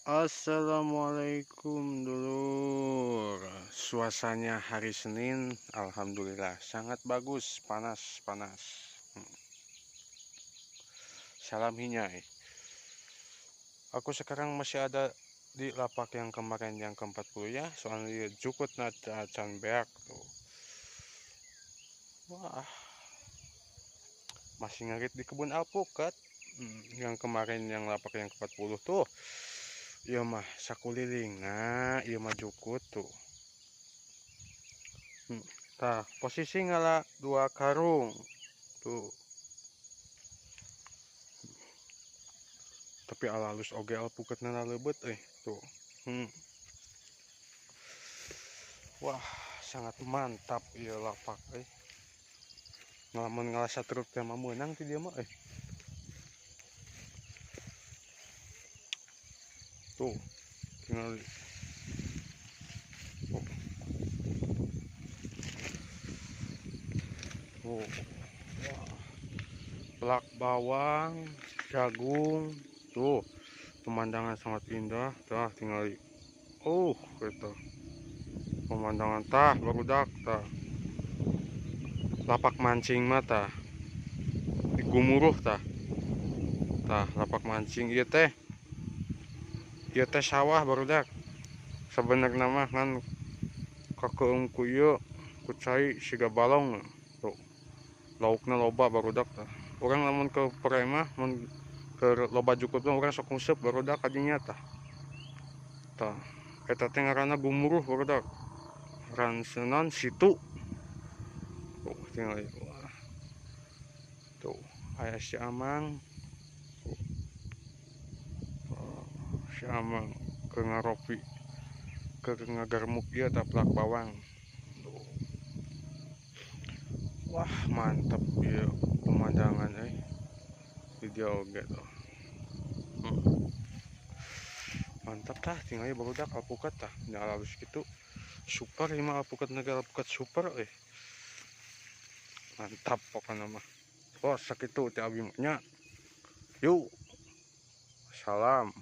Assalamualaikum dulur. Suasananya hari Senin, alhamdulillah sangat bagus, panas-panas. Salam hinyai. Aku sekarang masih ada di lapak yang kemarin yang ke-40 ya, soalnya jukut na can beak tuh. Wah, masih ngarit di kebun alpukat. Yang kemarin yang lapak yang ke-40 tuh. Iya mah sakuliling, nah iya mah jukut tuh. Tah posisi ngala 2 karung tuh. Tapi alalus oge alpukatna leubet tuh. Wah, sangat mantap ieu lapak. Lamun ngala satruk teh mah meunang ti dieu mah. Tuh, tinggal. Oh. Oh. Wah. Pelak bawang, jagung, tuh pemandangan sangat indah. Tah tinggal. Oh, gitu. Pemandangan tah barudak tah. Lapak mancing mah tah. Gumuruh tah. Tah lapak mancing ieu teh. Ieu teh sawah barudak. Sebenarnya mah ngan kakeung ku ieu ku cai siga balong tuh. Laukna loba barudak tah. Urang lamun ke pere mah mun ke loba jukut mah urang sok nguseup barudak kadinya tah. Tah eta teh ngaranna gumuruh barudak. Ransenan situ. Tuh tinggal wah. Tuh aya si Amang. Tuh. Si Amang ke ngaropi ke ngagarmuk ieu tah plak bawang. Tuh. Wah, mantap ieu pemandangan Di dieu oge tuh. Mantap tah tinggal barudak alpukat tah. Nya alus kitu. Super ieu mah alpukat naga alpukat super Mantap pokona mah. Oh, sakitu teh abi mah nya. Yuk. Salam.